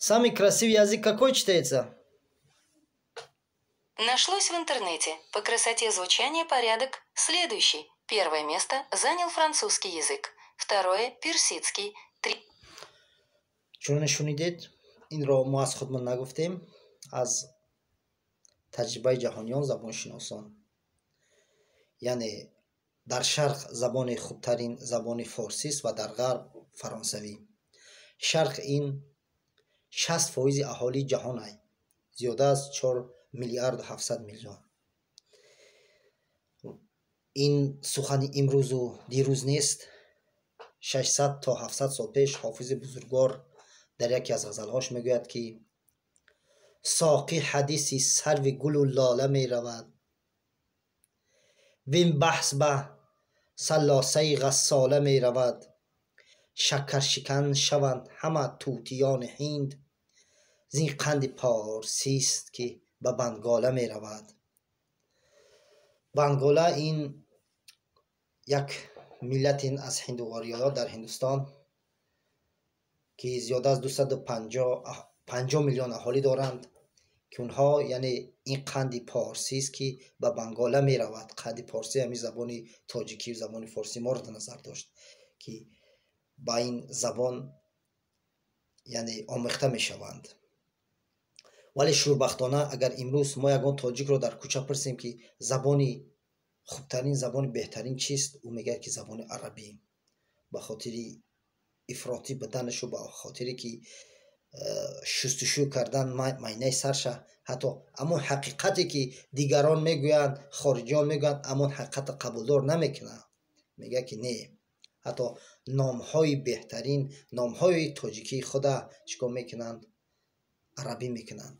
Самый красивый язык какой читается? Нашлось в интернете. По красоте звучания порядок следующий. Первое место занял французский язык. Второе – персидский. Три. Чуноне шунидед, инро мо аз худмон нагуфтем, аз таҷрибаи ҷаҳониён, забоншиносон. Яъне дар шарқ забони хубтарин забони форсист ва дар ғарб фаронсавӣ. Шарқ ин 60% аҳолии ҷаҳонай, зиёда аз 4 миллиарду 700 миллион. Ин сухани имрӯзу дирӯз нест. 600 то 700 сол пеш Ҳофизи бузургвор дар яке аз ғазалҳош мегӯяд, ки соқӣ ҳадиси сарви гулу лола меравад, вин баҳс ба саллосаи ғассола меравад. Шакаршикан шаванд ҳама тӯтиёни Ҳинд, зин қанди порсист, ки ба Бангола меравад. Бангола ин як миллате аз ҳинду ориёҳо дар Ҳиндустон, ки зиёда аз 250 миллион аҳолӣ доранд, ки онҳо, яъне ин қанди порсист, ки ба Бангола меравад. Қанди порсӣ ҳамин забони тоҷикӣ, забони форсӣ моро дар назар дошт, ки ба ин забон, яъне, омехта мешаванд. Вале шурбахтона, агар имрӯз мо ягон тоҷикро дар кӯча пурсем, ки забони хубтарин, забони беҳтарин чист, ӯ мегӯяд, ки забони арабӣ, ба хотири ифротӣ буданашу ба хотире ки шустушӯ кардан майнаи сарша. Ҳатто ҳамон ҳақиқате, ки дигарон мегӯянд, хориҷиён мегӯянд, ҳамон ҳақиқатро қабулдор намекунад. Мегӯяд, ки не, ҳатто номҳои беҳтарин, номҳои тоҷикии худа чӣ кор мекунанд? Арабӣ мекунанд.